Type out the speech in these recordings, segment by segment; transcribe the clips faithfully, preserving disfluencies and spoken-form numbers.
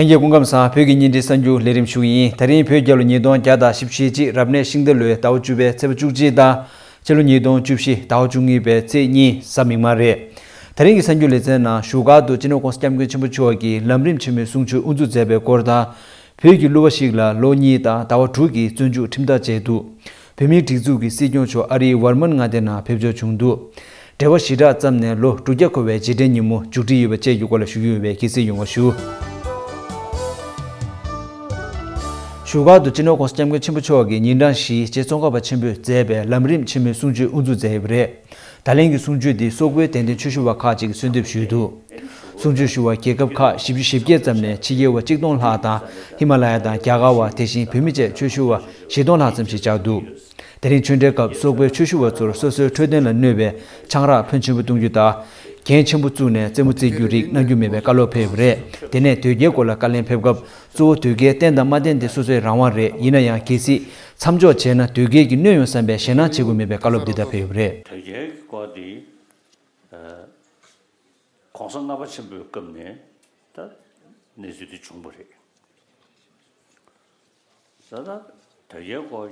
ལྷན་རྒྱས་སྐུ་ཁམས་བཟང་། བོད་ཀྱི་བརྙན་འཕྲིན་གསར་འགྱུར་ལས་རིམ་ཞུ་གི་ཡིན། ད་རིང་བོད་རྒྱལ་ལོ་ཉིས་སྟོང་བརྒྱ་དང་བཞི་བཅུ་ཞེ་གཅིག་རབ་གནས་ཤིང་རྟ་ལོའི་ཟླ་བ་བཅུ་པའི་ཚེས་པ་བཅུ་གཅིག་དང་། ཕྱི་ལོ་ཉིས་སྟོང་བཅུ་བཞི་ཟླ་བ་བཅུ་གཉིས་པའི་ཚེས་གཉིས་གཟའ་མིག་དམར་རེད། ད་རིང་གི་གསར་འགྱུར་ལེ་ཚན་ནང་བཞུགས་སྒར་དུ་སྤྱི་ནོར་༸གོང་ས་༸སྐྱབས་མགོན་ཆེན་པོ་མཆོག་གིས་ལམ་རིམ་ཆེན་མོའི་གསུང་ཆོས་དབུ་འཛུགས་མཛད་པའི་སྐོར་དང་། བོད་ཀྱི་གླུ་བ་ཞིག་ལ་ལོ་གཉིས་དང་ཟླ་བ་དྲུག་གི་བཙོན་འཇུག་ཁྲིམས་ཐག་བཅད་འདུག་བོད་མིའི་སྒྲིག་འཛུགས་ཀྱི་སྲིད་སྐྱོང་མཆོག་ཨ་རིའི་ཝར་མན་མངའ་སྡེ་ནང་ཕེབས་འབྱོར་བྱུང་འདུག་འབྲེལ་བ་ཞི་དྲག་བརྩམས་ནས་ལོ་དྲུག་བརྒྱ་འཁོར་བའི་རྗེས་དྲན་ཉིན་མོ་མཇུག་སྒྲིལ་ཡོད་པ་བཅས་ཀྱི་སྐོར་ལ་ཞུ་གི་ཡོད་པས་དགྱེས་གཟིགས་ཡོང་བ་ཞུ། བཞུགས་སྒར་དུ་སྤྱི་ནོར་༸གོང་ས་༸སྐྱབས་མགོན་ཆེན་པོ་མཆོག་གིས་ཉིན་གྲངས་བཞིའི་རྗེ་ཙོང་ཁ་པ་ཆེན་པོས་མཛད་པའི་ལམ་རིམ་ཆེན་མོའི་གསུང་ཆོས་དབུ་འཛུགས་མཛད་ཡོད་པ་རེད། ད་ལན་གྱི་གསུང་ཆོས་འདི་སོག་པོའི་དད་ལྡན་ཆོས་ཞུ་བ་ཁག་ཅིག་གིས་གསོལ་འདེབས་ཞུས་འདུག་གསུང་ཆོས་ཞུ་བ་རྒྱལ་ཁབ་ཁག་བཞི་བཅུ་ཞེ་བརྒྱད་ཙམ་ནས་ཕྱི་རྒྱལ་བ་གཅིག་སྟོང་ལྷག་དང་། ཧི་མ་ལ་ཡ་དང་རྒྱ་གར་བ། དེ་བཞིན་བོད་མི་བཅས་ཆོས་ཞུ་བ་བཞི་སྟོང་ལྷག་ཙམ་ཞིག་བཅར་འདུག་དེ་རིང་ཆོས་འབྲེལ་སྐབས་སོག་པོའི་ཆོས་ཞུ་བ་ཚོར་སོ་སོའི་འཕྲོད་བསྟེན་ལ་གནོད་པའི་ཆང་རག་ཕོན་ཆེན་པོ་བཏུང་རྒྱུ་དང་། འགན་ཆེན་པོ་བཙུགས་ནས་རྩེད་མོ་རྩེ་རྒྱུ་རིགས་གནང་རྒྱུ་མེད་པའི་བཀའ་སློབ་ཕེབས་པ་རེད། དེ་ནས་དོལ་རྒྱལ་སྐོར་ལ་བཀའ་ལན་ཕེབས་སྐབས། གཙོ་བོ་དོལ་རྒྱལ་བསྟེན་དང་མ་བསྟེན་དེ་སོ་སོའི་རང་དབང་རེད། ཡིན་ན་ཡང་གལ་སྲིད་མཚམས་འཇོག་བྱས་ན་དོལ་རྒྱལ་གྱིས་གནོད་ཡོང་བསམ་པའི་ཞེད་སྣང་བྱེད་དགོས་མེད་པའི་བཀའ་སློབ་འདི་ལྟར་ཕེབས་ཡོད་པ་རེད། དོལ་རྒྱལ་གྱི་སྐོར་འདི། ཨ། ༸གོང་ས་ལྔ་པ་ཆེན་པོའི་སྐབས་ནས་ད་གནས་ཚུལ་འདི་བྱུང་བ་རེད། ད་ལྟ་དོལ་རྒྱལ་སྐོར་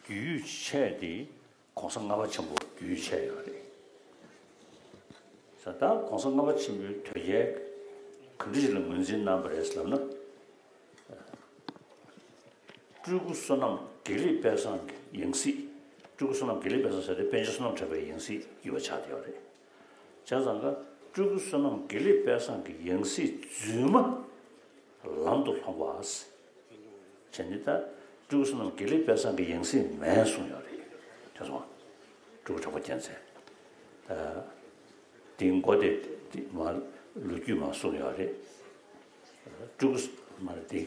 རྒྱུས་ཡོད་ཆེ་དེ་༸གོང་ས་ལྔ་པ་ཆེན་པོ་རྒྱུས་ཡོད་ཆེ་ཡོད་རེད། ད་ལྟ་༸གོང་ས་ལྔ་པ་ཆེན་པོས་དོལ་རྒྱལ་ག་འདྲ་ཞིག་ལ་ངོས་འཛིན་གནང་བ་རེད་ལབ་ན། སྤྲུལ་སྐུ་བསོད་ནམས་དགེ་ལེགས་དཔལ་བཟང་གི་ཡང་སྲིད། སྤྲུལ་སྐུ་བསོད་ནམས་དགེ་ལེགས་དཔལ་བཟང་ཟེར་དེ་པཎ་ཆེན་བསོད་ནམས་གྲགས་པའི་ཡང་སྲིད་ཡིན་པ་ཆགས་བསྡད་ཡོད་རེད། བྱས་ཙང་ཀ་སྤྲུལ་སྐུ་བསོད་ནམས་དགེ་ལེགས་དཔལ་བཟང་གི་ཡང་སྲིད་རྫུན་མ་ལམ་དུ་ལྷོང་བ། བྱས་ནས་ད་སྤྲུལ་སྐུ་བསོད་ནམས་དགེ་ལེགས་དཔལ་བཟང་གི་ཡང་སྲིད་མིན་གསུངས་ཡོད་རེད། དེ་སོང་སྤྲུལ་སྐུ་གྲགས་པ་རྒྱལ་མཚན། དེའི་མགོ་དེ་དེ་མ་ལོ་རྒྱུས་མ་གསུངས་ཡོད་རེད། སྤྲུལ་སྐུ་མ་རེད་དེ།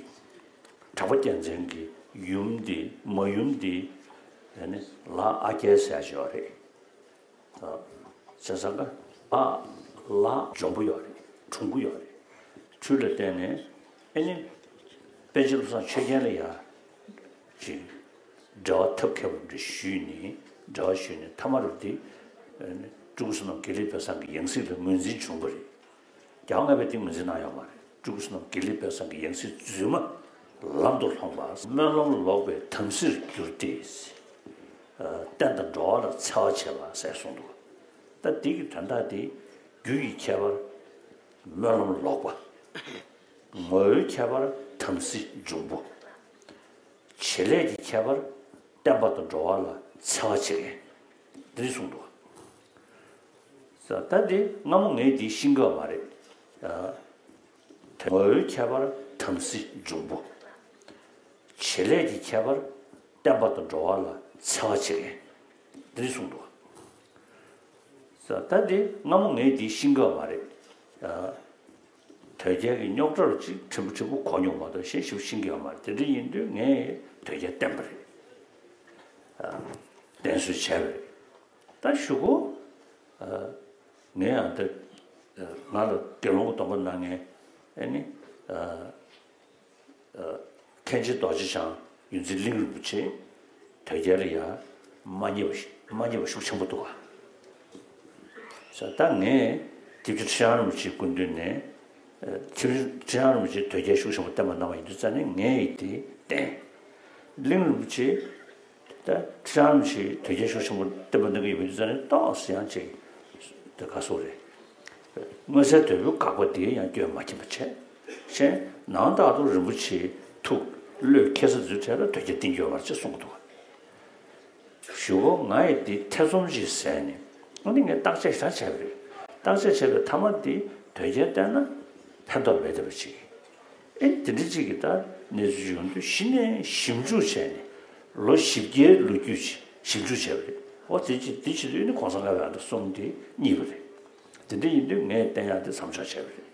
གྲགས་པ་རྒྱལ་མཚན་གྱི་ཡུམ་དེ་མ་ཡུམ་དེ་ཨ་ནི་ལ་ཨ་རྒྱལ་ཟེར་ཡག་ཅིག་ཡོད་རེད། བྱས་ཙང་ཀ་ཨ་ལ་འཇོན་པོ་ཡོད་རེད། གྲུང་པོ་ཡོད་རེད། འཕྲུལ་ལ་བརྟེན་ནས་ཨ་ནི་པཎ་ཆེན་བློ་བཟང་ཆོས་རྒྱན་ལ་ཡ་ཅིག་འབྲེལ་བ་ཐབས་མཁས་པོ་འདྲ་ཞུས་ནས་འབྲེལ་བ་ཞུས་ནས་མཐའ་མ་རུ་དེ་ཨ་ནི་སྤྲུལ་སྐུ་བསོད་ནམས་དགེ་ལེགས་དཔལ་བཟང་གི་ཡང་སྲིད་ལ་ངོས་འཛིན་བྱུང་བ་རེད། རྒྱལ་བ་ལྔ་པས་དེ་ངོས་འཛིན་གནང་ཡོད་མ་རེད། སྤྲུལ་སྐུ་བསོད་ནམས་དགེ་ལེགས་དཔལ་བཟང་གི་ཡང་སྲིད་རྫུན་མ་ལམ་དུ་ལྷོང་བ། སྨོན་ལམ་ལོག་པའི་དམ་སྲིར་གྱུར་ཏེ། བསྟན་དང་འགྲོ་བ་ལ་འཚེ་བ་བྱས་པ་ཟེར་གསུངས་འདུག་ད་འདི་གི་དོན་དག་འདི་རྒྱུ་ཡི་ཁྱད་པར་སྨོན་ལམ་ལོག་པ། ངོ་བོའི་ཁྱད་པར་དམ་སྲི་འབྱུང་པོ། བྱེད་ལས་ཀྱི་ཁྱད་པར་བསྟན་པ་དང་འགྲོ་བ་ལ་འཚེ་བ་བྱེད་མཁན། འདི་གསུངས་འདུག་ད་འདི་སྔ་མོ་ངས་འདི་ཤེས་ཀྱི་ཡོད་མ་རེད། ངོ་བོའི་ཁྱད་པར་དམ་སྲི་འབྱུང་པོ། བྱེད་ལས་ཀྱི་ཁྱད་པར་བསྟན་པ་དང་འགྲོ་བ་ལ་འཚེ་བ་བྱེད་མཁན། འདི་གསུངས་འདུག་ད་འདི་སྔ་མོ་ངས་འདི་ཤེས་ཀྱི་ཡོད་མ་རེད། དོལ་རྒྱལ་གྱི་རྙོག་དྲ་ལ་ཅིག་ཕྲན་བུ་ཕྲན་བུ་གོ་མྱོང་མ་གཏོགས་གཞན་ཞིབ་ཤེས་ཀྱི་ཡོད་མ་རེད། དེ་འདྲ་ཡིན་དུས་ངས་དོལ་རྒྱལ་བསྟེན་པ་རེད། བསྟེན་གསོལ་བྱས་པ་རེད། ད་གཞུག་གུ་ངས་ཡང་ད་ང་ལ་དགེ་སློང་གི་སྡོམ་པ་གནང་མཁན་ཨ་ནི། མཁན་ཆེན་རྡོ་རྗེ་འཆང་ཡོངས་འཛིན་གླིང་རིན་པོ་ཆེ་དོལ་རྒྱལ་ལ་ཡ་མ་མཉེས་པ་ཞིག་མ་མཉེས་པ་ཤུགས་ཆེན་པོ་འདུག་ག་ས་ད་ངས་སྐྱབས་རྗེ་ཁྲི་བྱང་རིན་པོ་ཆེའི་སྐུ་མདུན་ནས་ཁྲི་ཁྲི་བྱང་རིན་པོ་ཆེས་དོལ་རྒྱལ་ཤུགས་ཆེན་པོ་བསྟེན་པ་གནང་བ་ཡིན་དུས་ཙང་ནས་ངས་ཡིད་དེ་བསྟེན། གླིང་རིན་པོ་ཆེ་ད་ཁྲི་བྱང་རིན་པོ་ཆེས་དོལ་རྒྱལ་ཤུགས་ཆེན་པོ་བསྟེན་པ་གནང་གི་ཡོད་པ་ཡིན་དུས་ཙང་ནས་ཏོག་ཙམ་ཡང་ཅིག་ད་ག་སོག་རེད། མངོན་གསལ་དོད་པོའི་དགག་པ་དེ་ཡང་སྐྱོན་མ་མཁྱེན་པ་བྱས། གཞན་ནང་ལྟར་དུ་རིན་པོ་ཆེའི་ཐུགས་བློས་འཁེལ་ས་དེ་ཚོའི་གྲས་ལ་དོལ་རྒྱལ་བསྟེན་རྒྱུ་ཡོད་མ་རེད་ཅེས་གསུངས་འདུག་གཞུག་གུ་ང་ཡིས་འདི་ཐེ་ཚོམ་ཅིག་ཟད་ནས་ཨ་ནི་ངས་བརྟག་དཔྱད་ཞེ་དྲག་བྱས་པ་རེད། བརྟག་དཔྱད་བྱས་པའི་མཐའ་མ་འདི་དོལ་རྒྱལ་བསྟེན་ན་ཕན་ཐོགས་མེད་བསྡད་པ་ཅིག་ཨེ་དེ་འདྲ་ཅིག་གི་ད་གནས་ཚུལ་ཡོང་དུས་གཞི་ནས་ཞིབ་འཇུག་བྱས་ནས་ལོ་བཞི་བརྒྱའི་ལོ་རྒྱུས་ཅིག་ཞིབ་འཇུག་བྱས་པ་རེད། འོ་དེ་ཅི་དེ་བྱེད་དུས་ནི་གོང་ས་ལྔ་པའི་ཨ་མདོ་གསུམ་དེ་རྙེད་པ་རེད། དེ་འདྲ་ཡིན་དུས་ངས་བསྟེན་ཡག་དེ་མཚམས་འཇོག་བྱས་པ་རེད།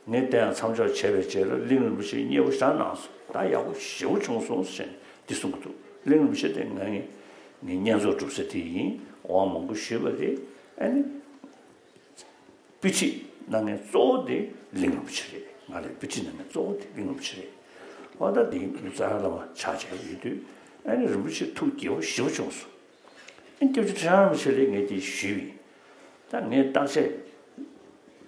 ངས་བསྟེན་ཡག་མཚམས་འཇོག་བྱས་པའི་རྗེས་ལ་གླིང་རིན་པོ་ཆེས་མཉེས་པོ་ཞེ་དྲག་གནང་སོང་། ད་ཡག་པོ་ཞེ་པོ་བྱུང་སོང་ཟེར་ནས་འདི་གསུང་གི་འདུག་གླིང་རིན་པོ་ཆེ་དེ་ང་ངའི་བསྙེན་རྫོགས་སྒྲུབ་ས་དེ་ཡིན། དབང་མང་པོ་ཞུས་པ་རེད། ཨ་ནི། དཔེ་ཁྲིད་གནང་མཁན་གཙོ་བོ་དེ་གླིང་རིན་པོ་ཆེ་རེད། ང་ལ་དཔེ་ཁྲིད་གནང་མཁན་གཙོ་བོ་དེ་གླིང་རིན་པོ་ཆེ་རེད། འོ་ད་དེ་རྩ་བའི་བླ་མ་ཆགས་བྱས་ཡོད་དུས་ཨ་ནི་རིན་པོ་ཆེ་ཐུགས་དགྱེས་པོ་ཞེ་པོ་བྱུང་སོང་། ཨ་ནི་སྐྱབས་རྗེ་ཁྲི་བྱང་རིན་པོ་ཆེ་ལ་ངས་དེ་ཞུས་པ་ཡིན། ད་ངས་བརྟག་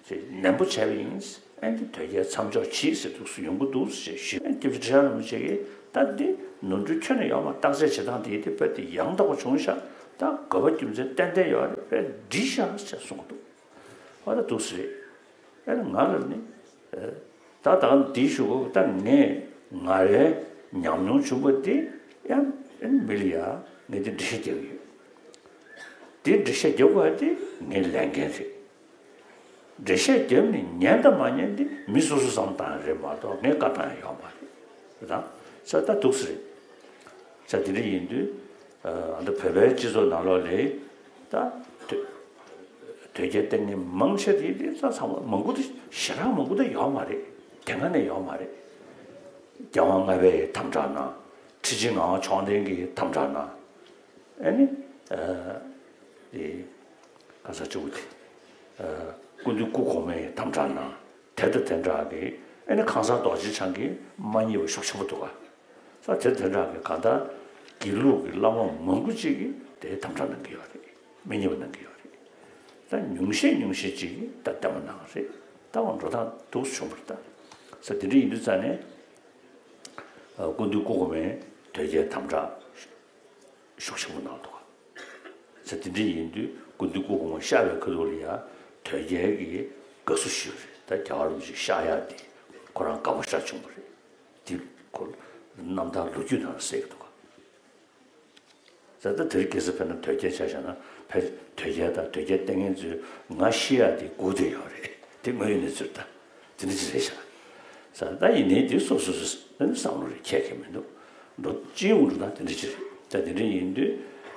དཔྱད་ དེ་ནན་པོ་བྱས་པ་ཡིན། ཨ་ནི་དོལ་རྒྱལ་མཚམས་འཇོག་བྱེད་ཟེར་འདུག་སེ་ཡོང་གི་འདུག་ཟེར་ཞུས། ཨ་ནི་སྐྱབས་རྗེ་ཁྲི་བྱང་རིན་པོ་ཆེ་གིས་ད་འདི་ནོར་འཁྲུལ་ཁྱོན་ནས་ཡོད་མ་རེད། བརྟག་དཔྱད་བྱེད་སྟངས་དེ་དེ་དཔེ་དེ་ཡང་དག་པ་བྱུང་ཤག་ད་དགོས་པ་རྒྱུ་མཚན་ཏན་ཏན་ཡོད་རེད། དཔེ་འགྲིག་ཤག་ཅེས་གསུངས་འདུག་ཨ་ད་འདུག་སེ་རེད། ཨ་ནི་ང་ལ་ནི། ད་ད་འདི་ཞུ་གོ་ད་ངས་ང་རའི་ཉམས་མྱོང་བྱུང་བ་དེ་ཡང་ཨ་ནི་མི་ལ་ཡ་ངས་དེ་འགྲེལ་བཤད་རྒྱག་གི་ཡོད། དེ་འགྲེལ་བཤད་རྒྱག་དགོས་དེ་ངའི་ལས་འགན་རེད། འགྲེལ་བཤད་རྒྱབ་ནས་ཉན་དང་མ་ཉན་དེ་མི་སོ་སོ་བསམ་བཏང་རེད་མ་གཏོགས་ངས་བཀའ་བཏང་ཡ་ཡོད་མ་རེད། རེད་དང་། ས་ད་འདུག་སེ་རེད། ས་དེ་འདྲ་ཡིན་དུས། ཨ་ད་བོད་པའི་སྤྱི་ཚོགས་ནང་ལོགས་ལ་ད་དོལ་དོལ་རྒྱལ་བསྟེན་མཁན་མང་ཆེ་དེ་དེ་ས་ཚང་མ་མང་པོ་དེ་ཞེ་དྲག་མང་པོ་དེ་ཡོད་མ་རེད། དེ་སྔ་ནས་ཡོད་མ་རེད། རྒྱལ་དབང་ལྔ་པའི་དམ་བསྒྲགས་གནང་། ཁྲི་ཆེན་ངག་དབང་མཆོག་ལྡན་གྱི་དམ་བསྒྲགས་གནང་། ཨ་ནི། ཨ། དེ། ག་ས་གཅིག་པུ་དེ། ཨ། སྐུ་མདུན་སྐུ་གོང་མའི་དམ་བསྒྲགས་གནང་། དེ་དང་དེ་འདྲ་གི་ཨ་ནི་ཁང་བཟང་རྡོ་རྗེ་འཆང་གིས་མ་མཉེས་པ་ཤུགས་ཆེན་པོ་འདུག་ག་ས་དེ་དེ་འདྲ་གི་གང་ལྟར་དགེ་ལུགས་ཀྱི་བླ་མ་མང་པོ་ཅིག་གིས་དེའི་དམ་བསྒྲགས་གནང་གི་ཡོད་རེད། མི་མཉེས་པ་གནང་གི་ཡོད་རེད། ད་ཉུང་ཤས་ཉུང་ཤས་ཅིག་གིས་ད་བསྟེན་པ་གནང་རེད། ད་འོ་འགྲོ་སྟངས་འདུག་སེ་བྱུང་བ་རེད་ད། ས་དེ་འདྲ་ཡིན་དུས་ཙང་ནས། ཨ། སྐུ་མདུན་སྐུ་གོང་མས་དོལ་རྒྱལ་དམ་བསྒྲགས་ཤུགས་ཆེན་པོ་གནང་འདུག་ག་ས་དེ་འདྲ་ཡིན་དུས་སྐུ་མདུན་སྐུ་གོང་མ་གཤེགས་པའི་ཁ་ཐུག་ལ་ཡང་དོལ་རྒྱལ་གྱིས་དགའ་བསུ་ཞུས་པ་རེད། ད་རྒྱལ་བ་རིན་པོ་ཆེ་གཤེགས་ཡག་དེ་ཁོ་རང་དགའ་པོ་ཞེ་དྲག་བྱུང་བ་རེད། དེ་ཁོ་རྣམ་ཐར་ལོ་རྒྱུས་ནང་ལ་གསལ་གྱི་འདུག་ག་ད་ལྟ་དེར་གལ་སྲིད་དཔེར་ན་དོལ་རྒྱལ་ཆ་བཞག་ན་ཕར་དོལ་རྒྱལ་དང་དོལ་རྒྱལ་བསྟེན་མཁན་ཚོས་ང་ཤི་ཡག་དེ་སྒུག་བསྡད་ཡོད་རེད། དེ་དངོས་ཡོད་གནས་ཚུལ་ད་དེ་འདྲ་ཅིག་རེད་ཤག་ས་ད་ཡིན་ནའི་དེ་སོ་སོ་སོ་ད་ནི་བསམ་བློ་རེ་འཁྱེར་མཁན་མི་འདུག་འགྲོ་སྤྱི་ཡོངས་འགྲོ་སྟངས་དེ་འདྲ་ཅིག་རེད། ད་དེ་འདྲ་ཡིན་དུས་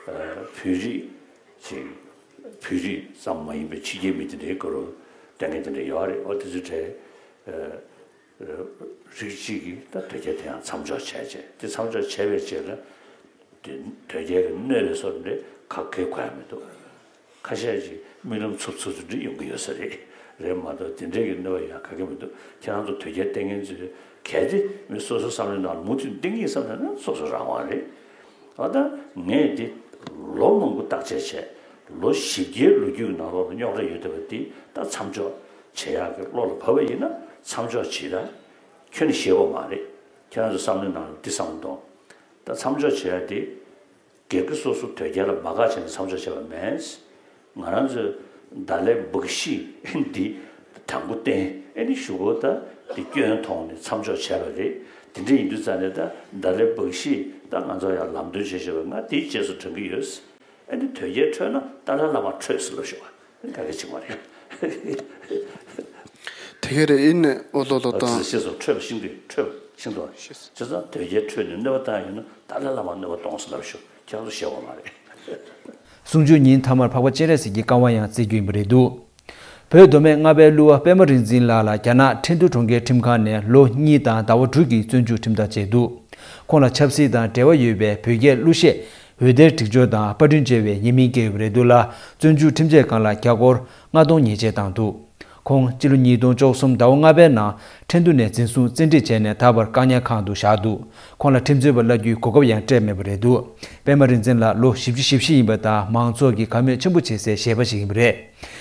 བོད་རིགས་ཅིག་བོད་རིགས་ཙམ་མ་ཡིན་པའི་ཕྱི་རྒྱལ་མི་དེ་འདྲའི་སྐོར་བསྟེན་མཁན་དེ་འདྲ་ཡོད་རེད། འོ་དེ་ཚོའི་གྲས། རིགས་གཅིག་གིས་ད་དོལ་རྒྱལ་དེ་ཡང་མཚམས་འཇོག་བྱས་རྗེས་དེ་མཚམས་འཇོག་བྱས་པའི་རྗེས་ལ་དེ་དོལ་རྒྱལ་གྱི་གནོད་པའི་བཟོ་འདྲ་ག་གེ་གོ་ཡ་མི་འདུག་ཁ་ཤས་ཀྱིས་རྨི་ལམ་འཚུབ་འཚུབ་ཚུབ་འདྲ་ཡོང་གི་ཡོད་ས་རེད། རེད་མ་གཏོགས་དེ་འདྲས་ཀྱི་གནོད་པ་ཡང་ག་གེ་མི་འདུག་ཁྱེད་རང་ཚོ་དོལ་རྒྱལ་བསྟེན་མཁན་ཚོས་གལ་ཏེ་མི་སོ་སོ་བསམ་བློའི་ནང་ལ་མུ་མཐུད་བསྟེན་གྱི་ཡིན་བསམ་ན་ན་སོ་སོ་རང་དབང་རེད། ཨ་ད་ངས་འདི་ལོ་མང་པོ་བརྟག་དཔྱད་བྱས། ལོ་བཞི་བརྒྱའི་ལོ་རྒྱུས་ཀྱི་ནང་ལོགས་ལ་རྙོག་དྲ་ཡོད་བསྡད་པ་འདི་ད་མཚམས་འཇོག་བྱེད་ཡག་གི་བློ་ལ་བབས་པ་ཡིན་ན་མཚམས་འཇོག་བྱེད་ད་ཁྱོན་ནས་ཤེས་དགོས་མ་རེད། ཁྱེད་རང་ཚོ་བསམ་བློའི་ནང་ལ་འདི་བསམ་བློ་གཏོང་། ད་མཚམས་འཇོག་བྱེད་ཡག་འདི་སྒེར་གྱི་སོ་སོ་དོལ་རྒྱལ་ལ་མ་དགའ་བྱས་ནས་མཚམས་འཇོག་བྱས་པ་མིན། ང་རང་ཚོས་ད་ལའི་བག་ཤི་འདི་དང་པོ་བསྟེན་ཨེ་ནི་གཞུག་གུ་ད་འདི་སྐྱོན་མཐོང་ནས་མཚམས་འཇོག་བྱས་པ་རེད། དེ་འདྲ་ཡིན་དུས་ཙང་ནས་ད་ད་ལའི་བག་ཤི་ད་ང་ཚོ་ཡང་ལམ་སྟོན་བྱེད་བཞིན་པ་ང་དེའི་རྗེས་སུ་འབྲང་གི་ཡོད། ཨེ་ནི་དོལ་རྒྱལ་ཁྲོས་ན་ཏཱ་ལའི་བླ་མ་ཁྲོས་ཟེར་ལབ་ཤོག་ཨེ་ནི་ག་གེ་བྱེད་མ་རེད། དེ་ག་རེད། ཨེ་ནི་ཨོ་ལོ་ལོ་དང་། ཤེས་སོང་། ཁྲོས་པ་ཤིན་ཏུ་ཁྲོས་པ་ཤིན་ཏུ། བྱས་ཙང་དོལ་རྒྱལ་ཁྲོས་ནས་གནོད་པ་བཏང་ཡོད་ན་ཏཱ་ལའི་བླ་མ་གནོད་པ་གཏོང་ཟེར་ལབ་ཤོག་ཁྱེད་ཚོ་ཤེས་དགོས་མ་རེད། གསུང་ཆོས་ཉིན་མཐའ་མར་འཕགས་པ་སྤྱན་རས་གཟིགས་ཀྱི་བཀའ་དབང་ཡང་བསྩལ་རྒྱུ་ཡིན་པ་རེད་འདུག་བོད་མདོ་སྨད་རྔ་པའི་གླུ་བ་པད་མ་རིག་འཛིན་ལགས་ལ་རྒྱ་ནག་ཁྲིན་ཏུའུ་གྲོང་ཁྱེར་ཁྲིམས་ཁང་ནས་ལོ་གཉིས་དང་ཟླ་བ་དྲུག་གི་བཙོན་འཇུག་ཁྲིམས་ཐག་བཅད་འདུག་ཁོང་ལ་ཆབ་སྲིད་དང་འབྲེལ་བ་ཡོད་པའི་བོད་སྐད་གླུ་གཞས་འོད་སྡེར་སྒྲིག་སྦྱོར་དང་པར་སྐྲུན་བྱས་པའི་ཉེས་མིང་བཀལ་ཡོད་པ་རེད་འདུག་ལ། བཙོན་འཇུག་ཁྲིམས་ཆད་སྒང་ལ་རྒྱ་སྒོར་ལྔ་སྟོང་ཉེས་ཆད་བཏང་འདུག་ཁོང་སྤྱི་ལོ་ཉིས་སྟོང་བཅུ་གསུམ་ཟླ་བ་ལྔ་པའི་ནང་ཁྲིན་ཏུའུ་ནས་འཛིན་བཟུང་བཙན་ཁྲིད་བྱས་ནས་ད་བར་བཀག་ཉར་ཁང་དུ་བཞག་འདུག་ཁོང་ལ་ཁྲིམས་རྩོད་པ་གླ་རྒྱུའི་གོ་སྐབས་ཡང་སྤྲད་མེད་པ་རེད་འདུག་པད་མ་རིག་འཛིན་ལགས་ལོ་བཞི་བཅུ་ཞེ་བཞི་ཡིན་པ་དང་མང་ཚོགས་ཀྱིས་དགའ་མོས་ཆེན་པོ་བྱེད་སའི་གཞས་པ་ཞིག་ཡིན་པ་རེད།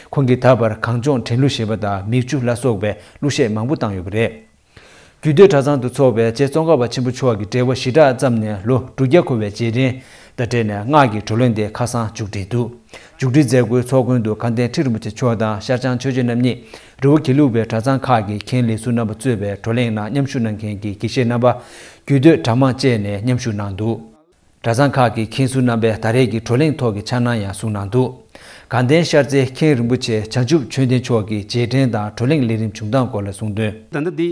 ཁོང་གིས་ད་བར་གངས་ལྗོངས་དྲན་གླུ་ཞེས་པ་དང་མིག་ཆུ་ལ་སོགས་པའི་གླུ་གཞས་མང་པོ་བཏང་ཡོད་པ་རེད། རྒྱུད་སྟོད་གྲྭ་ཚང་དུ་འཚོགས་པའི་རྗེ་ཙོང་ཁ་པ་ཆེན་པོ་མཆོག་གི་འབྲེལ་བ་ཞེ་དྲག་བརྩམས་ནས་ལོ་དྲུག་བརྒྱ་འཁོར་བའི་རྗེས་དྲན་དང་འབྲེལ་ནས་སྔགས་ཀྱི་བགྲོ་གླེང་དེ་ཁ་སང་མཇུག་སྒྲིལ་འདུག་མཇུག་སྒྲིལ་མཛད་སྒོའི་ཚོགས་མགོན་དུ་དགའ་ལྡན་ཁྲི་རིན་པོ་ཆེ་མཆོག་དང་ཤར་བྱང་ཆོས་རྗེ་རྣམ་གཉིས། རི་བོ་དགེ་ལུགས་པའི་གྲྭ་ཚང་ཁག་གི་མཁན་ལས་ཟུར་རྣམ་པ་གཙོས་པའི་བགྲོ་གླེང་ནང་མཉམ་ཞུགས་གནང་མཁན་གྱི་དགེ་བཤེས་རྣམ་པ། རྒྱུད་སྟོད་གྲྭ་མང་བཅས་ནས་མཉམ་ཞུགས་གནང་འདུག་གྲྭ་ཚང་ཁག་གི་མཁན་ཟུར་རྣམ་པས་ད་རེས་ཀྱི་བགྲོ་གླེང་ཐོག་གི་འཆར་སྣང་ཡང་གསུངས་གནང་འདུག་དགའ་ལྡན་ཤར་རྩེའི་མཁན་རིན་པོ་ཆེ་བྱང་ཆུབ་ཆོས་ལྡན་མཆོག་གིས་རྗེས་དྲན་དང་བགྲོ་གླེང་ལས་རིམ་བྱུང་སྟངས་སྐོར་ལ་གསུངས་དོན། ད་ལྟ་འདི་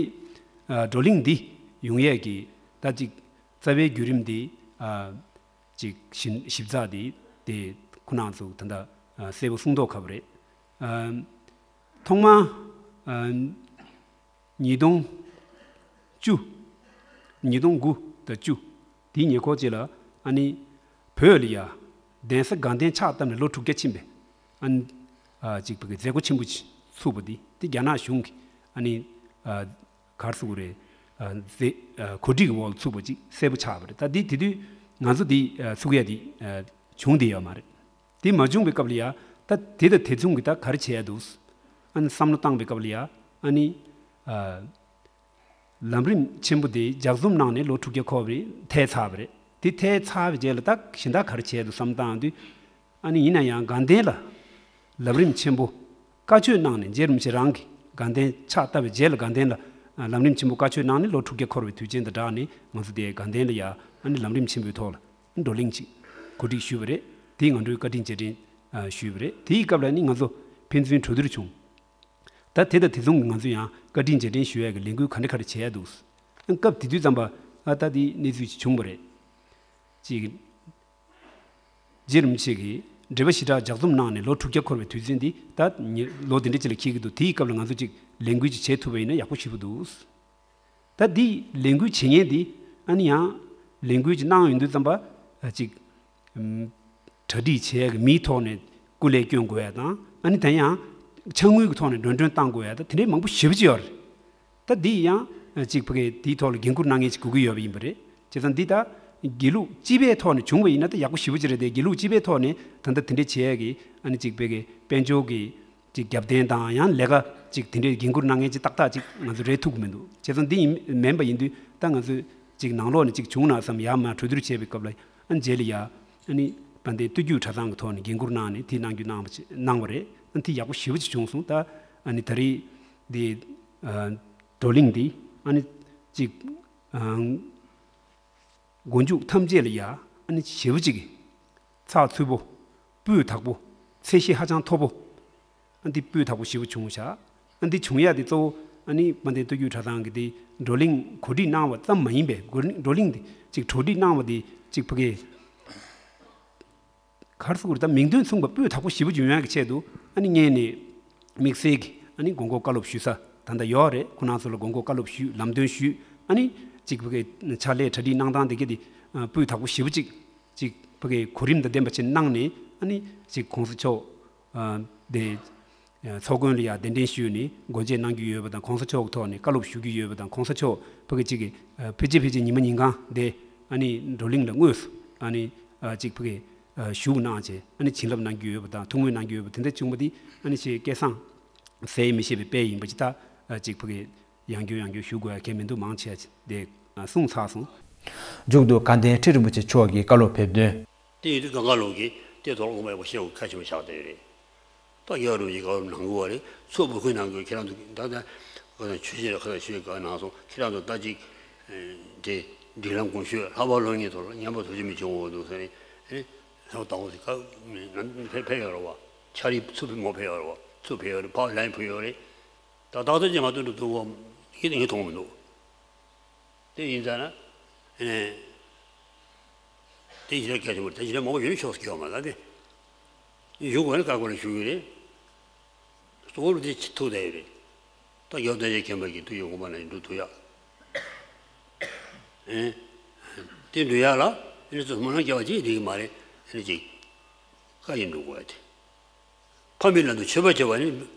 ཨ་བགྲོ་གླེང་འདི་ཡོང་ཡས་ཀྱི་ད་ཅིག་རྩ་བའི་བརྒྱུད་རིམ་འདི་ཨ་ཅིག་ཞིབ་ཞིབ་ཚགས་འདི་དེ་ཁོ་རང་ཚོ་ད་ལྟ་ཨ་གསལ་པོ་གསུངས་མདོག་ཁ་པོ་རེད། ཨ་ཐོག་མར་ཨ་ཉིས་སྟོང་བཅུ། ཉིས་སྟོང་དགུ་དང་བཅུ། དེའི་ཉེ་འཁོར་ཅིག་ལ་ཨ་ནི་བོད་ལ་ཡ་གདན་ས་དགའ་ལྡན་ཕྱག་བཏབ་ནས་ལོ་དྲུག་བརྒྱ་ཕྱིན་པའི་ཨ་ནི་ཨ་ཅིག་བོད་ཀྱི་མཛད་སྒོ་ཆེན་པོ་ཅིག་ཚུགས་པ་འདི་དེ་རྒྱ་ནག་གཞུང་གི་ཨ་ནི་ཨ་ག་རེ་ཟེར་དགོས་རེད། ཨ་མཛད་ཨ་གོ་སྒྲིག་གི་འོག་ལ་ཚུགས་པ་ཅིག་གསལ་པོ་ཆགས་པ་རེད། ད་འདི་དེ་དུས་ང་ཚོ་འདི་ཨ་ཚུགས་ཡ་འདི་ཨ་བྱུང་བསྡད་ཡོད་མ་རེད། དེ་མ་བྱུང་བའི་སྐབས་ལ་ཡ་ད་དེ་དང་དེ་མཚུངས་ཀྱི་ད་ག་རེ་བྱས་ཡ་འདུག་ཨ་ནི་བསམ་བློ་བཏང་བའི་སྐབས་ལ་ཡ། ཨ་ནི་ཨ་ལམ་རིམ་ཆེན་པོ་དེ་ལྗགས་རྩོམ་གནང་ནས་ལོ་དྲུག་བརྒྱ་འཁོར་བའི་མཐའ་ཚར་བ་རེད། དེ་མཐའ་ཚར་བའི་རྗེས་ལ་ད་གཞན་དག་ག་རེ་བྱས་འདུག་བསམ་བཏང་དུས། ཨ་ནི་ཡིན་ན་ཡང་དགའ་ལྡན་ལ་ལམ་རིམ་ཆེན་པོ་བཀའ་ཆོས་གནང་ནས། རྗེ་རིན་པོ་ཆེ་རང་གིས་དགའ་ལྡན་ཕྱག་བཏབ་པའི་རྗེས་ལ་དགའ་ལྡན་ལ་ལམ་རིམ་ཆེན་པོ་བཀའ་ཆོས་གནང་ནས་ལོ་དྲུག་བརྒྱ་འཁོར་བའི་དུས་ཆེན་དང་སྦྲགས་ནས། ང་ཚོ་དེ་དགའ་ལྡན་ལ་ཡ་ཨ་ནི་ལམ་རིམ་ཆེན་པོའི་ཐོག་ལ་བགྲོ་གླེང་ཅིག་གོ་སྒྲིག་ཞུས་པ་རེད། དེ་ང་ཚོས་བཀའ་དྲིན་རྗེས་དྲན་ཞུས་པ་རེད། དེའི་སྐབས་ལ་ནི་ང་ཚོ་ཕན་ཚུན་གྲོས་བསྡུར་བྱུང་། ད་དེ་དང་དེ་མཚུངས་ཀྱི་ང་ཚོ་ཡང་བཀའ་དྲིན་རྗེས་དྲན་ཞུ་ཡས་ཀྱི་ལས་འགུལ་ག་འདྲ་ག་འདྲ་བྱས་ཡ་འདུག། སྐབས་དེ་དུས་ཙམ་པ་ཨ་ད་དེ་གནས་ཚུལ་ཅིག་བྱུང་བ་རེད། ཅིག། རྗེ་རིན་པོ་ཆེ་གིས་འགྲེལ་པ་བཞི་སྦྲགས་ལྗགས་རྩོམ་གནང་ནས་ལོ་དྲུག་བརྒྱ་འཁོར་བའི་དུས་ཚོད་འདི་ད་ཉི་ལོ་འདི་འདྲ་ཅིག་ལ་འཁེལ་གྱི་འདུག། དེའི་སྐབས་ལ་ང་ཚོ་ཅིག་ལས་འགུལ་ཅིག་བྱེད་ཐུབ་པ་ཡིན་ན་ཡག་པོ་ཞེ་པོ་འདུག། ད་འདི་ལས་འགུལ་བྱེད་མཁན་འདི་ཨ་ནི་ཡང་ལས་འགུལ་ཅིག་གནང་ཡོང་དུས་ཙམ་པ་ཨ་ཅིག་ཨམ་གྲ་སྒྲིག་བྱེད་ཡག་གི་མིའི་ཐོག་ནས་སྐུ་ལས་བསྐྱོན་དགོས་ཡ་དང་། ཨ་ནི་ད་ཡང་ཕྱག་དངུལ་གྱི་ཐོག་ནས་འགྲོ་གྲོན་གཏང་དགོས་ཡ་ད་དེ་འདྲའི་མང་པོ་ཞེ་པོ་ཅིག་ཡོད་རེད། ད་འདི་ཡང་ཅིག་ཕ་གི་དེའི་ཐོག་ལ་འགན་འཁུར་གནང་མཁན་ཅིག་དགོས་ཀྱི་ཡོད་པ་ཡིན་པ་རེད། བྱས་ཙང་འདི་ད་དགེ་ལུགས་སྤྱི་པའི་ཐོག་ནས་བྱུང་བ་ཡིན་ན་ད་ཡག་པོ་ཞེ་པོ་ཅིག་རེད་དེ། དགེ་ལུགས་སྤྱི་པའི་ཐོག་ནས་ད་ལྟ་དེ་འདྲའི་བྱེད་ཡས་ཀྱི་ཨ་ནི་ཅིག་ཕ་གི་དཔལ་འབྱོར་གྱི་ཅིག་རྒྱབ་རྟེན་དང་། ཡང་ལས་ཀ་ཅིག་དེ་འདྲའི་འགན་འཁུར་གནང་མཁན་ཅིག་ཏག་ཏག་ཅིག་ང་ཚོ་རེད་ཐུབ་ཀྱི་མི་འདུག། བྱས་ཙང་འདི་ཡིན་མིན་པ་ཡིན་དུས་ད་ང་ཚོས་ཅིག་ནང་ལོགས་ནས་ཅིག་བྱུང་ན་བསམ་ཡར་མར་གྲོས་བསྡུར་བྱས་པའི་སྐབས་ལ། ཨ་ནི་རྗེས་ལ་ཡ་ཨ་ནི་དཔལ་ལྡན་སྟོད་རྒྱུད་གྲྭ་ཚང་གི་ཐོག་ནས་འགན་འཁུར་གནང་ནས་དེ་གནང་རྒྱུ་གནང་བ་ཅིག་གནང་བ་རེད། ཨ་ནི་དེ་ཡག་པོ་ཞེ་པོ་ཅིག་བྱུང་སོང་། ད་ཨ་ནི་ད་རེས་འདི་ཨ་བགྲོ་གླེང་འདི་ཨ་ནི་ཅིག་ཨ་མགོ་མཇུག་ཐམས་ཅད་ལ་ཡ་ཨ་ནི་ཞེ་པོ་ཅིག་ཚགས་ཚུད་པོ། སྤུས་དག་པོ། ཚད་གཞི་ཧ་ཅང་མཐོ་པོ། ཨ་འདི་སྤུས་དག་པོ་ཞེ་པོ་བྱུང་བཞག། ཨ་འདི་བྱུང་ཡ་འདི་གཙོ་བོ་ཨ་ནི་དཔལ་ལྡན་སྟོད་རྒྱུད་གྲྭ་ཚང་གི་འདི་བགྲོ་གླེང་གོ་སྒྲིག་གནང་བ་ཙམ་མ་ཡིན་པའི། བགྲོ་གླེང་འདི་ཅིག་གྲོས་སྒྲིག་གནང་བ་འདི་ཅིག་ཕ་གི་ག་རེ་ཟེར་དགོས་རེད། ད་མིང་དོན་མཚུངས་པ་སྤུས་དག་པོ་ཞེ་པོ་ཅིག་ཡོང་ཡག་གི་ཆེད་དུ་ཨ་ནི་སྔོན་ནས་དམིགས་བསལ་གྱི་ཨ་ནི་དགོངས་སྐོར་བཀའ་སློབ་ཞུ་ས་ད་ལྟ་ཡོད་རེད། ཁོང་རྣམ་ཚོ་ལ་དགོངས་སྐོར་བཀའ་སློབ་ཞུས། ལམ་སྟོན་ཞུས། ཨ་ནི་ཅིག་ཕ་གི་ཕྱག་ལས་གྲ་སྒྲིག་གནང་སྟངས་དེ་ག་དེ་སྤུས་དག་པོ་ཞེ་པོ་ཅིག་ཅིག་ཕ་གི་གོ་རིམ་དང་ལྡན་པ་ཅིག་གནང་ནས། ཨ་ནི་ཅིག་གོང་ས་མཆོག་ཨ་དེ་ཚོགས་མགོན་ལ་ཡང་གདན་འདྲེན་ཞུས་ནས་སྒོ་འབྱེད་གནང་རྒྱུ་ཡོད་པ་དང་། གོང་ས་མཆོག་གི་ཐོག་ནས་བཀའ་སློབ་ཞུ་རྒྱུ་ཡོད་པ་དང་། གོང་ས་མཆོག་ཕ་གི་ཅིག་གི་ཕལ་ཆེར་ཕལ་ཆེར་ཉི་མ་ཉིན་གང་དེ་ཨ་ནི་བགྲོ་གླེང་ལ་དངོས་སུ་ཨ་ནི་ཅིག་ཕ་གི་བཞུགས་གནང་བྱས། ཨ་ནི་བྱིན་རླབས་གནང་རྒྱུ་ཡོད་པ་དང་། ཐུགས་སྨོན་གནང་རྒྱུ་ཡོད་པ་དེ་འདྲ་བྱུང་བ་དེ་ཨ་ནི་ཞེ་སྐལ་བཟང་ཟད་མི་ཤེས་པའི་དཔེ་ཡིན་པ་ཅིག། ད་ཅིག་ཕ་གི་ཡང་བསྐྱར་ཡང་བསྐྱར་ཞུ་དགོས་ཡ་གལ་མི་འདུག། མང་ཆེ་བ་དེ་གསུངས་ཚར་སོང་། མཇུག་ཏུ་དགའ་ལྡན་ཁྲི་རིན་པོ་ཆེ་མཆོག་གི་བཀའ་སློབ་ཕེབས་དོན། དེ་ཡིན་དུས་གང་ག་ལོག་གིས་དེ་ཐོག་ལ་དགོངས་པ་ཡག་པོ་བཞེས་དགོས་ཁ་ཆེན་པོ་ཆགས་བསྡད་ཡོད་རེད། ད་རྒྱལ་བ་རིན་པོ་ཆེའི་བཀའ་སློབ་གནང་དགོས་པ་རེད། ཚོགས་འབོད་སྐུལ་གནང་དགོས། ཁྱེད་རང་ཚོ་ད་ལྟ་ཆོས་བཤད་ཁ་ཆོས་ག་གནང་སོང་། ཁྱེད་རང་ཚོ་ད་ཅིག་དེ་སྒྲིག་ལམ་གོང་ཞུས་ལྷག་པར་སློབ་གཉེར་ཐོག་ལ་ཉམས་པ་ཐུགས་རྗེ་མི་བྱུང་འོང་འདུག་ཟེར་ནས། ཨེ་ལྷག་དང་པོ་དེ་ག་ནང་ཕེབས་ཕེབས་ཡོད་རེད་བ། ཕྱག་རིས་ཚུར་ཕེབས་མོ་ཕེབས་ཡོད་རེད་བ། ཚུར་ཕེབས་ཡོད་རེད། ཕར་ལན་ཕུལ་ཡོད་རེད། ད་ཏག་ཏག་ཅིག་མ་ཐོན་འགྲོ་འདུག་བ། ཡིན་ངས་མཐོང་མི་འདུག། དེ་ཡིན་ཙང་ན། ཨེ། དེ་ཞེ་དྲག་གལ་ཆེན་པོ་རེད། དེ་ཞེ་དྲག་མང་པོ་ཡོད་ན་ཆོག་ཟེར་གྱི་ཡོད་མ་རེད་དེ། ཞུ་དགོས་ན་བཀའ་བཀོད་ལ་ཞུ་གི་རེད། གཙོ་བོ་དེ་ཐུག་བསྡད་ཡོད་རེད། ད་རྒྱལ་བ་ཐམས་ཅད་མཁྱེན་པ་གི་ཐུགས་ཀྱི་དགོངས་པ་ནང་བཞིན་འགྲུབ་ཐུབ་ཡ། ཨེ། དེ་འགྲུབ་ཡ་ལ་ཨེ་ནི་ཚོ་སྨོན་ལམ་རྒྱག་པ་ཅིག་འགྲིག་གི་མ་རེད། ཨེ་ནི་ཅིག་བཀའ་ཡིན་འགྲུབ་དགོས་ཡ་དེ། ཕ་མའི་ལམ་དུ་ཆོས་པ་བྱེད་པ་ནི་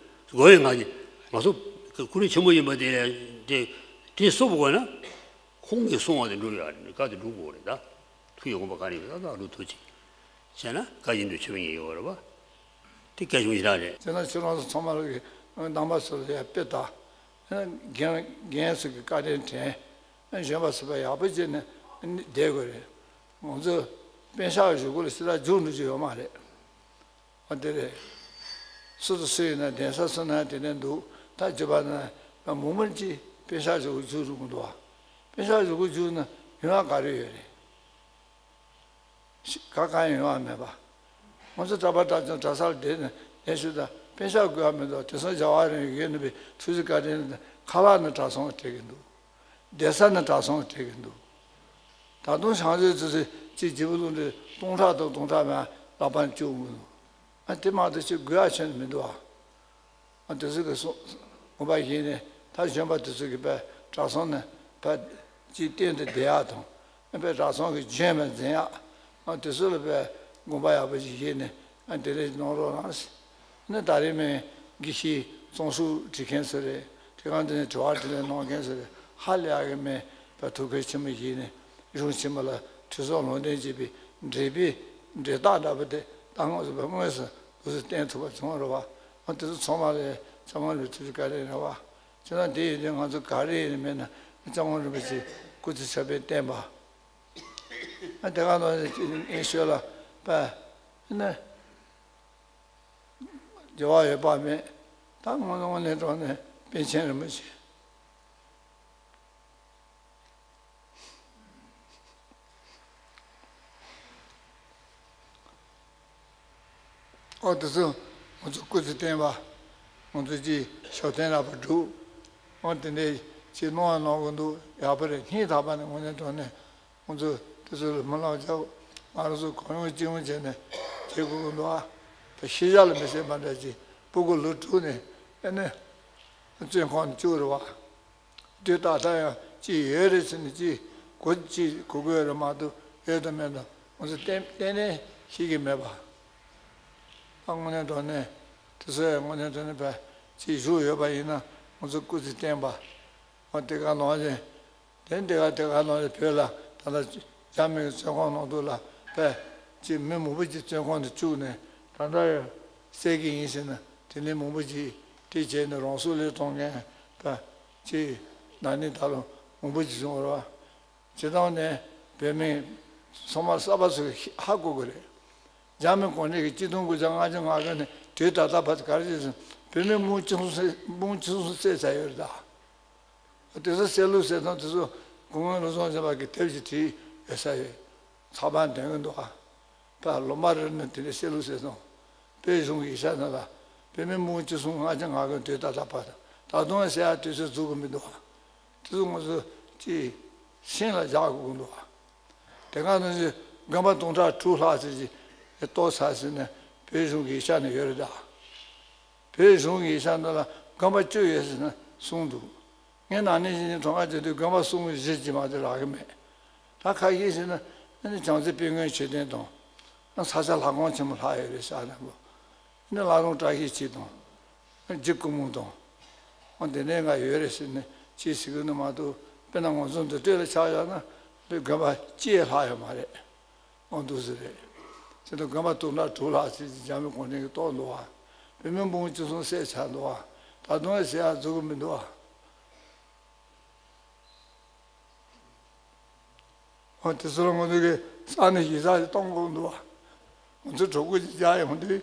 དགོས་པའི་ངག་ཅིག་ང་ཚོ་ཀུན་རིག་ཆེན་པོ་ཡིན་པ་དེ་དེ་དེ་གསུངས་པ་དགོས་ན། ཁོང་གིས་གསུངས་པ་དེ་འགྲུབ་ཡོད་རེད། བཀའ་དེ་འགྲུབ་དགོས་རེད། ད་ཐུགས་ཡོད་དགོངས་པ་ག་རེ་ཡོད་ད་ད་འགྲུབ་ཐུབ་ཅིག་བྱས་ན་བཀའ་ཡིན་དུ་ཆོས་པ་ཉིད་ཡོད་རེད་པ། དེ་སྐད་ཆུང་ཞིག་རང་རེད། དེ་ན་ཁྱེད་རང་ཚོ་ཚང་མ་ལ་གི་ནང་པ་ཚོ་ལ་ཡ་དཔེ་ད། རྒན་རྒན་ཚོ་གི་བཀའ་དྲིན་དྲན། གཞོན་པ་ཚོ་དཔེ་ཡག་པོ་བྱས་ནས་བསྡད་དགོས་རེད། ང་ཚོ་པཎ་ཞྭ་བཞུགས་སྒོ་ལ་སྲིད་ལ་རྒྱུགས་འགྲོ་རྒྱུ་ཡོད་མ་རེད། ཨ་དེ་རེད། སུ་དང་སུ་ཡིན་ན་གདན་ས་སུ་ན་དེ་ནས་འདུག། ད་རྒྱུད་པ་ན་མོ་མོར་གྱིས་པཎ་ཞྭ་བཞུགས་སྒོ་རྒྱུགས་འགྲོ་གི་འདུག་བ། པཎ་ཞྭ་བཞུགས་སྒོ་རྒྱུགས་ན་ཡོང་ཡ་ག་རེ་ཡོད་རེད། ག་གང་ཡོང་བ་མེད་པ། ང་ཚོ་གྲྭ་པ་གྲྭ་ཆུང་གྲྭ་སར་བསྡད་ནས་ལས་ཞུ་དང་པཎ་ཞྭ་དགོས་པ་མི་འདུག། དེང་སང་རྒྱལ་བ་རིན་པོ་ཆེ་ནས་པའི་ཐུགས་རྗེ་བཀའ་དྲིན་ཁ་ལག་ནི་གྲྭ་ཚང་སྤྲད་ཀྱི་འདུག། བསྡད་ས་ནི་གྲྭ་ཚང་སྤྲད་ཀྱི་འདུག། ད་དུང་བྱང་རྩེ་ཆུ་ཚོད་གཅིག་བརྗེ་པོ་ལུང་འདྲེ་སྟོང་ཕྲག་དང་སྟོང་ཕྲག་མ་ལག་པ་བཅུག་མི་འདུག། ཨ་དེ་མ་གཏོགས་ཅིག་དགོས་ཡ་ཆེ་ནི་མི་འདུག་ཨ། ཨ་དེ་ཚོ་གི་སོ་དགོངས་པ་བཞེས་ནས་ད་གཞོན་པ་དེ་ཚོ་གི་པའི་གྲྭ་ཚང་ནས་ཕར་ཅིག་བསྟེན་ཏེ་བསྡད་ཡག་དང་། ཨ་པའི་གྲྭ་ཚང་གི་བྱོན་པ་འཛིན་ཡག། ཨ་དེ་ཚོ་ལ་པའི་དགོངས་པ་ཡག་པོ་ཅིག་བཞེས་ནས་ཨ་དེ་རེ་གནང་རོགས་གནང་། ཨ་ནི་ད་རེས་མའི་དགེ་བཤེས་གཙང་ཤུགས་ཁྲིད་མཁན་ཚོ་རེད། དེ་གང་དེ་ནས་དྲི་བ་དྲིས་ལན་གནང་མཁན་ཚོ་རེད། ཧ་ལས་ཡག་གི་མེད་པའི་ཐུགས་ཁུར་ཆེན་པོ་བཞེས་ནས་གཞུང་ཆེན་མོ་ལ་ཁྲི་སྲོང་ལུང་བསྟན་བྱེད་པའི་འབྲེལ་པའི་འབྲེལ་ཐག་འདྲ་པོ་དེ་ད་ང་ཚོ་པའི་དངོས་སུ་འདུག་སེ་བསྟན་ཐུབ་པ་བྱུང་རེད་བ། ཨ་དེ་ཚོ་ཚང་མ་ལ་ ཚེ་དབང་རིན་པོ་ཆེ་ག་རེ་རེད་བ། ཅི་ན་དེ་ཡོད་དུས་ང་ཚོ་ག་རེ་ཡིན་མིན་ན་ཚེ་དབང་རིན་པོ་ཆེ་སྐུ་ཚེ་ཞབས་པད་བརྟན་པ། ཨ་དེ་ག་ནང་བཞིན་ཨེ་ཤོད་ལ་པ་ནི་འགྱུར་བ་ཡོད་པ་མེད། ད་དངོས་གནས་དངོས་གནས་དྲང་གནས་པཎ་ཆེན་རིན་པོ་ཆེ། ཨོ་དེ་ཚོ་ང་ཚོ་སྐུ་ཚེ་བརྟན་པ། ང་ཚོ་ཅིག་ཞབས་བརྟན་རག་པ་སྒྲུབ། ཨོ་དེ་འདྲའི་ཅིག་གནང་བ་གནང་གི་འདུག་ཡག་པོ་རེད། སྙིང་ཐག་པ་ནས་དངོས་གནས་དྲང་གནས་ང་ཚོ་དེ་ཚོ་ལ་མི་ལང་རྒྱག་ང་རང་ཚོ་གང་ཡོང་ཅི་ཡོང་བྱས་ནས་བྱེད་དགོས་ཀྱི་འདུག་ཨ་ད་ཤེས་བྱ་ལ་མི་བྱེད་པ་འདྲ་ཅིག་སྤུ་གུ་ལོ་དྲུག་ནས་ཨེ་ནས་བཙོན་ཁང་ནས་བཅུག་རེད་བ། དུས་ད་ལྟ་ཡང་ཅི་ཡོད་རེད་ཟེར་ནས་ཅི་གོ་ཅི་གོ་དགོས་རེད་མ་གཏོགས་ཡོད་དང་མེད་དང་ང་ཚོ་གཏན་གཏན་ནས་ཤེས་ཀྱི་མེད་པ། ད་དངོས་གནས་དྲང་གནས་དེ་ཚོ་ཡང་དངོས་གནས་དྲང་གནས་བས་ཅི་བཞུགས་ཡོད་པ་ཡིན་ན་ང་ཚོ་སྐུ་ཚེ་བརྟན་པ། འོ་དེ་ག་ནང་བཞིན་དེ་འདི་ག་དེ་ག་ནང་བཞིན་བོད་ལ་ད་ལྟ་རྒྱ་མི་གི་བཙོན་ཁང་ནང་དུ་ལ་བས་ཅི་མི་མང་པོ་ཅིག་བཙོན་ཁང་དུ་བཅུག་ནས་ད་ལྟ་ཡང་བསད་ཀྱི་ཡིན་ཟེར་ན་དེ་ནས་མང་པོ་ཅིག་དེ་བྱས་ནས་རང་སྲོག་བློས་གཏོང་མཁན་པ། ཅིག་ན་ནིང་ད་ལོ་མང་པོ་ཅིག་བྱུང་བ་རེད་བ། སྤྱིར་བཏང་ནས་བོད་མི་ཚང་མ་གསར་པ་ཚོས་ཧ་གོ་གི་རེད། རྒྱ་མི་གོང་ནས་ཀྱི་གཅིག་སྟོང་དགུ་བརྒྱ་ལྔ་བཅུ་ང་དགུ་ནས་དུས་ད་ལྟ་བར་དུ་ག་རེ་བྱས་ཟིན་བོད་མི་མང་ཆེ་ཤོས་བསད་མང་ཆེ་ཤོས་བསད་ཚར་ཡོད་རེད་ད། དེ་ཚོ་བསད་ལུགས་བསད་སྟངས་དེ་ཚོ་སྐུ་ངོ་བློ་བཟང་སེང་བ་གི་དེབ་ཅིག་བྲིས་ཡོད་ས་ཡོད། ཚགས་པར་འདོན་གི་འདུག་ཨ། ཕར་ལོ་མ་རེ་ནས་དེ་འདྲའི་བསད་ལུགས་བསད་སྟངས། བོད་གཞུང་གི་ཡིག་ཆ་ནང་ལ་བོད་མི་མང་ཆེ་ཤོས་ལྔ་བཅུ་ང་དགུ་དུས་ད་ལྟ་བར་དུ་ད་དུང་ཡང་བསད་ཡ་དུས་ཚོད་རྫོགས་གི་མི་འདུག་ཨ། དེ་ཚོ་ང་ཚོ་ཅིག་ཤིང་ལ་བཞག་དགོས་ཀྱི་འདུག་ཨ། དེ་ག་ནང་བཞིན་དགོན་པ་སྟོང་ཕྲག་དྲུག་ལྷག་ཙམ་ཅིག་གཏོར་ཚར་ཟིན་ནས་བོད་གཞུང་གི་ཡིག་ཆ་ནང་ཡོད་རེད་ད། བོད་གཞུང་གི་ཡིག་ཆ་ནང་ལ་དགོན་པ་བཅུ་ཡོད་ཟེར་ནས་གསུངས་འདུག་ངས་ན་ནིང་གཞེས་ནིང་གྲོངས་ཁ་བྱེད་དུས་དགོན་པ་གསུམ་བཞི་ཅིག་མ་གཏོགས་རག་གི་མེད། ད་ཁ་ཤས་ཟེར་ན་ཨ་ནི་བྱང་རྩེ་དཔལ་མགོན་མཆོད་རྟེན་དང་། ཨ་ས་སྐྱ་ལྷ་ཁང་ཆེན་མོ་ལྷག་ཡོད་རེད་ཤག་ལྷ་མོ། ཨ་ནི་བླ་རུང་བཀྲ་ཤིས་འཁྱིལ་དང་། ཨ་རྗེ་སྐུ་འབུམ་དང་། ཨ་དེ་ནས་ང་ཡོད་རེད་ཟེར་ནས་ཅིག་ཟེར་གི་ནི་མ་གཏོགས་དཔེར་ན་ང་ཚོ་འདི་སྤྲོས་ལ་ཆགས་ཡོད་ན་དགོན་པ་གཅིག་ལྷག་ཡོད་མ་རེད། ཨང་འདུག་ཟེར་རེད། ཟེར་དུས་དགོན་པ་སྟོང་ཕྲག་དྲུག་ལྷག་ཟེར་གྱི་རྒྱ་མི་གུང་ཁྲན་གྱིས་གཏོར་འདུག་བ། བོད་མི་འབུམ་གཅིག་གསུམ་བསད་ཚར་འདུག་བ། ད་དུང་ཡང་བསད་ཡ་རྫོགས་གི་མི་འདུག་བ། འོ་དེ་ཚོ་ལ་ང་ཚོ་གིས་ས་གནས་གཞིས་ཆགས་ཤིག་གཏོང་དགོས་འདུག་བ། ང་ཚོ་གྲོགས་པོ་ཅིག་རྒྱག་ཡོང་དུས།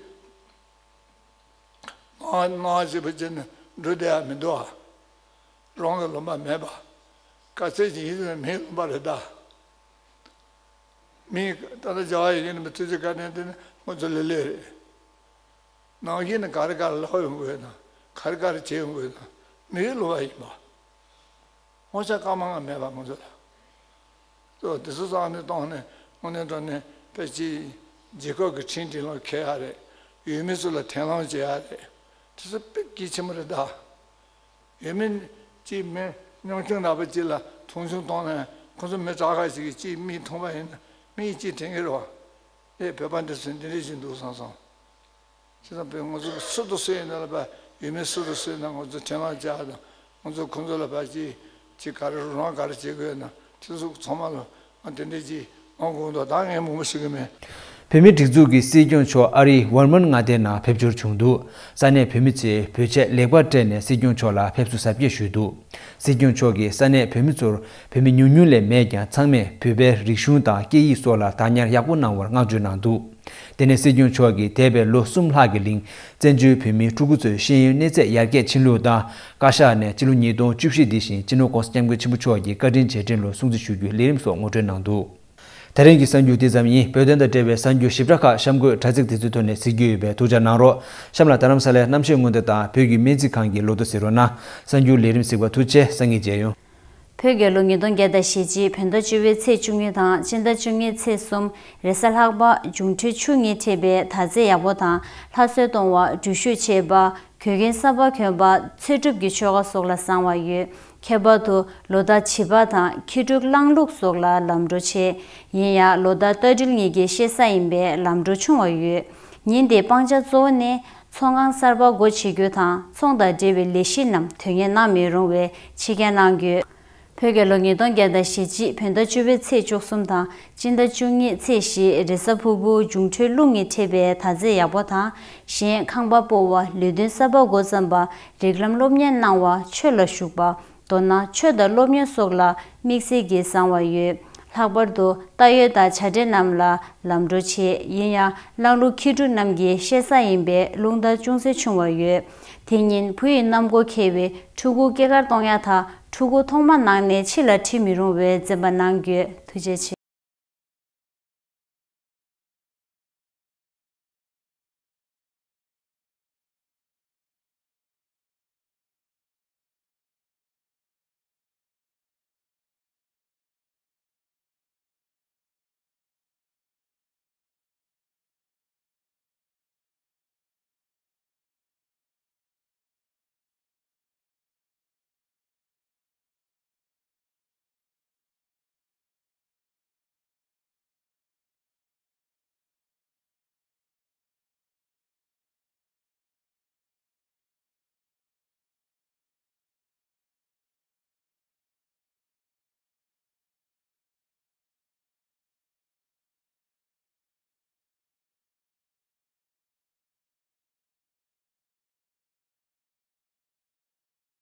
སྣང་སྣང་ཞིབ་པོ་བྱས་ནས་འགྲོ་བསྡད་ཡ་མི་འདུག་ཨ། རང་གི་ལུང་པ་མེད་པ། དཀའ་ཚེགས་ཀྱི་ཡིན་ཟེར་ན་མིའི་ལུང་པ་རེད་ད། མིའི་ད་ལྟ་བྱ་བ་ཡིན་ནི་མི་ཐུགས་རྗེ་བཀའ་དྲིན་དེ་ནི་ང་ཚོ་ལེ་ལེ་རེད། ནང་བཞིན་ནི་ག་རེ་ག་རེ་ལྷག་ཡོང་དགོས་ན་ག་རེ་ག་རེ་བྱེད་ཡོང་དགོས་ན་མིའི་ལུང་པ་ཡིན་པ། དབང་ཆ་སྐར་མ་ལྔ་མེད་པ་ང་ཚོ་ལ། གཙོ་བོ་དེ་ཚོ་བསམ་བློ་བཏང་ནས་དངོས་གནས་དྲང་གནས་དཔེ་ཅིག་རྒྱལ་ཁབ་ཀྱི་ཁྲིམས་དེ་ལ་འཁེལ་ཡ་རེད། ཡུལ་མི་ཚོ་ལ་དོན་ལམ་བྱེད་ཡ་རེད། དེ་ཚོ་དཔེ་གལ་ཆེན་པོ་རེད་ད། ཡུལ་མི་གཅིག་མི་ཉམ་ཆུང་འདྲ་པོ་གཅིག་ལ་མཐོང་ཆུང་བཏང་ན་ཁོ་ཚོ་མི་དྲག་ཁ་ཞིག་གིས་གཅིག་མིག་མཐོང་པ་ཡིན་ན་མིག་གཅིག་དྲན་གྱི་རེད་བ། ཨེ་བོད་པ་འདི་ཚོ་འདི་འདྲ་ཞིག་འདུག་བསམ་སོང་། བྱས་ཙང་བོད་ང་ཚོ་སུ་དང་སུ་ཡིན་ན་ལ་བ་ཡུལ་མི་སུ་དང་སུ་ཡིན་ན་ང་ཚོ་དྲན་ལམ་བྱ་དང་ང་ཚོ་ཁོང་ཚོ་ལ་བ་ཅི་ཅི་ག་རེ་རོགས་རམ་ག་རེ་བྱེད་དགོས་ན་དེ་ཚོ་ཚང་མ་ལ་ང་དེ་འདྲ་ཅི་ང་དགོངས་དག་ད་ངས་མང་པོ་ཞུ་གི་མེད། བོད་མིའི་སྒྲིག་འཛུགས་ཀྱི་སྲིད་སྐྱོང་མཆོག་ཨ་རིའི་ཝར་མན་མངའ་སྡེ་ནང་ཕེབས་འབྱོར་བྱུང་འདུག་ས་གནས་བོད་མི་ཚོས་བོད་ཆས་ལེགས་པར་སྤྲས་ནས་སྲིད་སྐྱོང་མཆོག་ལ་ཕེབས་བསུ་གཟབ་རྒྱས་ཞུས་འདུག་སྲིད་སྐྱོང་མཆོག་གིས་ས་གནས་བོད་མི་ཚོར་བོད་མི་ཉུང་ཉུང་ལས་མེད་ཀྱང་ཚང་མས་བོད་པའི་རིག་གཞུང་དང་སྐད་ཡིག་སོགས་ལ་བདག་ཉར་ཡག་པོ་གནང་བར་བསྔགས་བརྗོད་གནང་འདུག་དེ་ནས་སྲིད་སྐྱོང་མཆོག་གིས་འདས་པའི་ལོ་གསུམ་ལྷག་གི་རིང་བཙན་བྱོལ་བོད་མིའི་ཕྲུ་གུ་ཚོའི་ཤེས་ཡོན་གནས་ཚད་ཡར་རྒྱས་ཕྱིན་ལུགས་དང་། བཀའ་ཤག་ནས་སྤྱི་ལོ་ཉིས་སྟོང་བཅུ་བཞི་འདི་བཞིན་སྤྱི་ནོར་༸གོང་ས་༸སྐྱབས་མགོན་ཆེན་པོ་མཆོག་གི་བཀའ་དྲིན་རྗེས་དྲན་ལ་སྲུང་བརྩི་ཞུ་རྒྱུའི་ལས་རིམ་སོགས་ངོ་སྤྲོད་གནང་འདུག་ད་རིང་གི་གསར་འགྱུར་འདི་ཙམ་ཡིན། བོད་དོན་དང་འབྲེལ་བའི་གསར་འགྱུར་ཞིབ་ཕྲ་ཁག་གཤམ་འཁོད་དྲ་ཚིགས་དེ་ཚོའི་ཐོག་ནས་གཟིགས་རྒྱུ་ཡོད་པས་ཐུགས་འཇགས་གནང་རོགས། གཤམ་ལ་རྡ་རམ་ས་ལའི་གནམ་གཤིས་སྔོན་བརྡ་དང་བོད་ཀྱི་སྨན་རྩིས་ཁང་གི་ལོ་ཐོ་གཟིགས་རོགས་གནང་། གསར་འགྱུར་ལས་རིམ་གཟིགས་པར་ཐུགས་རྗེ་ཆེ། སང་ཉིན་མཇལ་ཡོང་། བོད་རྒྱལ་ལོ་ཉིས་སྟོང་བརྒྱ་དང་ཞེ་གཅིག་བོད་ཟླ་བཅུ་པའི་ཚེས་བཅུ་གཉིས་དང་སྤྱི་ཟླ་བཅུ་གཉིས་ཚེས་གསུམ་རེས་གཟའ་ལྷག་པ་འབྱུང་འཕྲོད་ཆུ་གཉིས་འཕྲད་པའི་དར་རྩེ་ཡག་པོ་དང་ལྷ་གསོལ་གཏོང་བ་འགྲུལ་བཞུད་ཆེ་བ། གོས་རྒྱན་གསར་པ་གྱོན་པ་ཚེ་སྒྲུབ་ཀྱི་ཆོ་ག་སོགས་ལ་བཟང་བ་ཡོད། ཁྱད་པར་དུ་ལོ་ཟླ་བྱིས་པ་དང་ཁྱི་ཕྲུག་གླང་ལུག་སོགས་ལ་ལམ་འགྲོ་ཆེ། ཡིན་ཡང་ལོ་ཟླ་རྟ་སྦྲུལ་གཉིས་ཀྱི་གཤེད་གཟའ་ཡིན་པས་ལམ་འགྲོ་ཆུང་བ་ཡོད། ཉིན་དེའི་སྤང་བྱ་གཙོ་བོ་ནི་ཚོང་ཁང་གསར་པ་སྒོ་ཕྱེ་རྒྱུ་དང་ཚོང་དང་འབྲེལ་བའི་ལས་གཞི་རྣམས་དོན་གཉེར་གནང་མི་རུང་བའི་ཕྱི་རྒྱལ་གནང་རྒྱུ། བོད་རྒྱལ་ལོ་ཉིས་སྟོང་བརྒྱ་དང་ཞེ་གཅིག་བོད་ཟླ་བཅུ་པའི་ཚེས་བཅུ་གསུམ་དང་སྤྱི་ཟླ་བཅུ་གཉིས་ཚེས་བཞི་རེས་གཟའ་ཕུར་བུ་འབྱུང་འཕྲོད་རླུང་གིས་འཕྲད་པའི་དར་ཚད་ཡག་པོ་དང་གཞན་ཁང་པ་སྤོ་བ་ལས་དོན་གསར་པ་འགོ་བརྩམས་པ་རིགས་ལམ་སློབ་གཉེར་གནང་བ་ཆོས་ལ་ཞུགས་པ་མདོར་ན་ཆོས་དང་སློབ་གཉེར་སོགས་ལ་དམིགས་བསལ་གྱིས་བཟང་བ་ཡོད། ལྷག་པར་དུ་ད་ཡོད་དང་བྱ་བྲལ་རྣམས་ལ་ལམ་འགྲོ་ཆེ་ཡིན་ཡང་གླང་ལུག་ཁྱི་ཕྲུག་རྣམས་ཀྱི་བཤད་ས་ཡིན་པས་རླུང་རྟ་ཅུང་ཟད་ཆུང་བ་ཡོད། དེ་ཉིན་བུ་ཡི་གནམ་སྒོ་ཁེལ་བའི་ཕྲུ་གུ་སྐྱེས་སྐར་གཏོང་ཡ་དང་ཕྲུ་གུ་ཐོག་མ་གནང་ནས་ཕྱི་ལ་ཁྲིད་མི་རུང་བའི་འཛེམ་པ་གནང་རྒྱུ། ཐུགས་རྗེ་ཆེ།